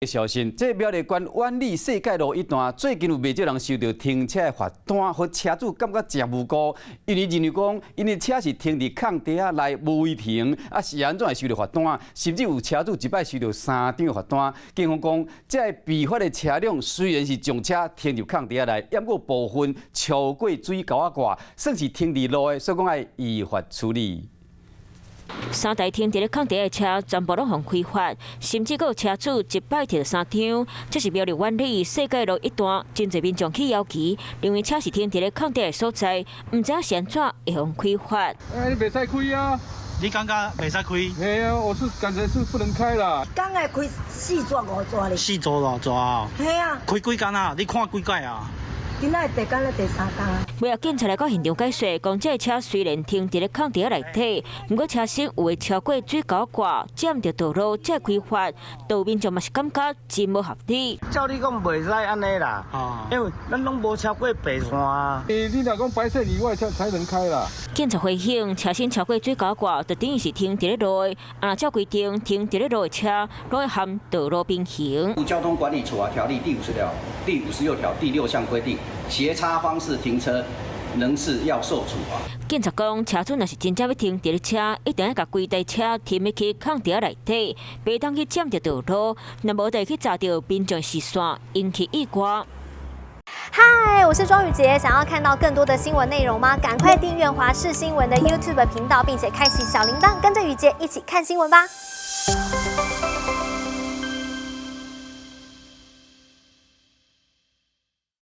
消息，這苗栗縣苑里世界路一段最近有袂少人收著停車的罰單，予車主感覺誠無辜，因為認為講，𪜶的車是停佇空地仔內無違停，啊是按怎會收著罰單？甚至有車主一擺收著三張罰單。警方講，這个違法的車輛雖然是將車停入空地仔內，毋過部分超過水溝仔蓋，算是停佇路的，所以講愛依法處理。三台停佇咧空地的車全部攏予人開罰，甚至閣有車主一擺提著三張。這是苗栗苑里世界路一段，真濟民眾去搖旗，認為車是停佇咧空地的所在，毋知影是按怎會予人開罰。哎，你袂使開啊！你感覺袂使開？嘿啊，我是感覺是不能開啦。剛才開四逝五逝咧。四逝五逝啊？嘿啊。開幾工啊？你看幾擺啊？今仔第工咧第三工啊。尾仔警察來到現場解說，講這个車雖然停佇咧空地仔內底，毋過車身有的超過水溝蓋，佔著道路，才會開罰。道民眾嘛是感覺真無合理。照理講袂使按呢啦，因為咱攏無超過白線啊。你若講白線以外才能開啦。警察回應，車身超過水溝蓋，就等於是停佇咧路的。按照規定，停佇咧路的車，攏愛含道路平行。交通管理處罰條例第50條、第56條第六項規定，斜插方式停車，仍是要受處罰。警察講，車主若是真正欲停佇咧車，一定愛共規台車停入去空地仔內底，袂當去佔著道路，若無就會去閘著民眾視線，引起意外。嗨，我是莊宇傑，想要看到更多的新聞內容嗎？趕快訂閱華視新聞的 YouTube 頻道，並且開啟小鈴鐺，跟着宇傑一起看新聞吧。